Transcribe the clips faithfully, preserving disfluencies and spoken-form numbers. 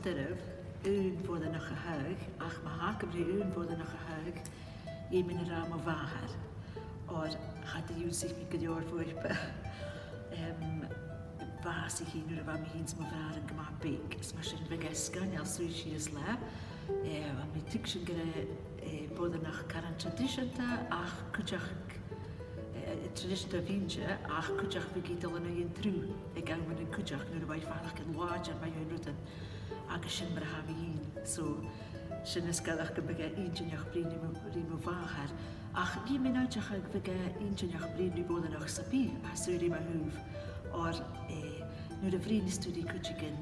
Doirbh aon bhoireannach a thaghadh, ach ma tha agam ri aon bhoireannach a thaghadh, dh'fheumainn a ràdh mo mhàthair, oir cha do dh'ionnsaich mi gu leòr bhuaipe. Em, bhàsaich i nuair a bha mi fhìn 's mo bhràthair gu math beag, is mar sin bhiodh e sgoinneil suidhe sìos leatha. Eh, bha mi a' tuigsinn gur e, eh, boireannach caran traidiseanta, ach cuideachd, eh, traidiseanta a bh' innte, ach cuideachd bhiodh i a' dol an aghaidh an truth aig amannan cuideachd nuair a bha i a' faireachdainn làidir mu dheidhinn rudan. Agus sin mar a tha mi fhìn. So, sin as coireach gum biodh e inntinneach bruidhinn ri mo, ri mo mhàthair. Ach dh'fheumainn aideachadh gum biodh e inntinneach bruidhinn ri boireannach sam bith a tha saor ri mo thaobh. Oir, eh, nuair a bhruidhneas tu ri cuideigin,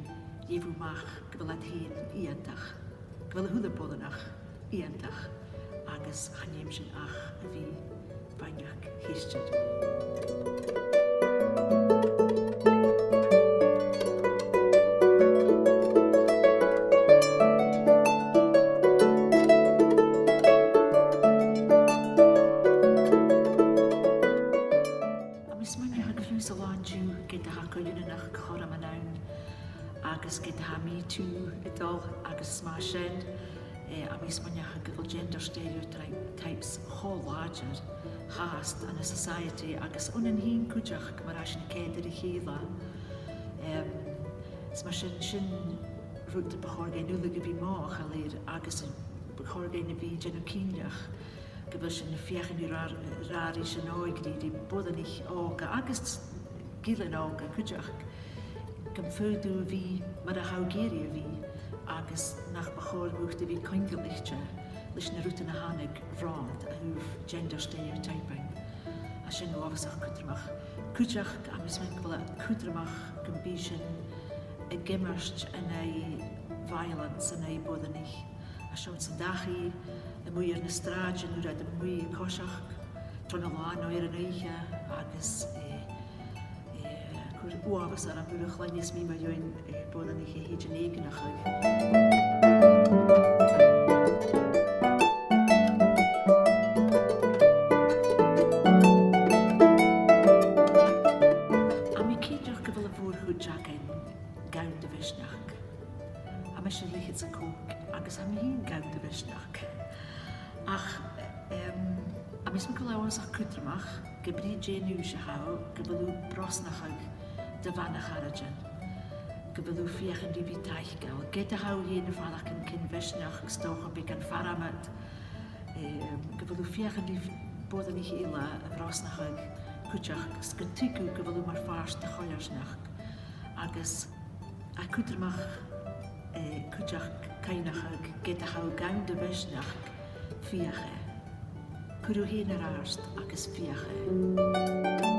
gheibh thu a-mach gu bheil iad fhèin iongantach, gu bheil a h-uile boireannach iongantach, agus chan fheum sinn ach a bhith a' faighneachd cheistean. Tha mi a' smaoineachadh gu bheil sinn an-diugh, ged a tha coimhearsnachd chothrom ann, agus ged a tha Me Too a' dol agus mar sin, eh, tha mi a' smaoineachadh gu bheil gender stereotypes cho làidir fhathast ann an society agus annainn fhìn cuideachd mar a tha sinn a' coimhead air a chèile. Em, is mar sin, sin rud a bu chòir dhuinn uile a bhith mothachadh air agus a bu chòir dhuinn a bhith a' dèanamh cinnteach gu bheil sinn a' feuchainn ri ràdh, ràdh ris an òigridh, ri boireannaich òga agus gillean òga cuideachd, gum faod thu a bhith mar a tha thu ag iarraidh a bhith, agus nach bu chòir dhut a bhith coingealaichte leis na rudan a thàinig romhad a thaobh gender stereotyping. Tha sin uabhasach cudromach. Cuideachd, tha mi a' smaoineachadh gu bheil e cudromach gum bi sinn ag iomairt an aghaidh violence an aghaidh boireannaich. Tha sinn san dachaigh, a-muigh air na sràidean, nuair a tha iad a-muigh a' coiseachd tron an latha no air an oidhche, agus, eh, eh, a' cur uabhas orm nuair a chluinneas mi mu dheidhinn, eh, boireannaich a thèid an èigneachadh. Tha mi cinnteach gu bheil a' mhòr-chuid againn gann de mhisneachd. Tha mise leth-cheud 's a còig agus tha mi fhìn gann de mhisneachd. Ach, em, tha mi a' smaoineachadh gu bheil e uabhasach cudromach, ge brith dè an aois a tha thu, gu bheil thu a' brosnachadh do bhana-charaidean, gu bheil thu a' feuchainn ri bhith taiceil, ged a tha thu fhèin a' faireachdainn cin-mhisneachd, 's dòcha am bi e gan farmad, em, gu bheil thu a' feuchainn ri boireannaich eile a bhrosnachadh cuideachd, 's gun tuig thu gu bheil thu mar phàirt de choimhearsnachd. Agus tha e cudromach, eh, cuideachd cuimhneachadh ged a tha thu gann de mhisneachd, feuch e. Cuir thu fhèin air adhart agus feuch e.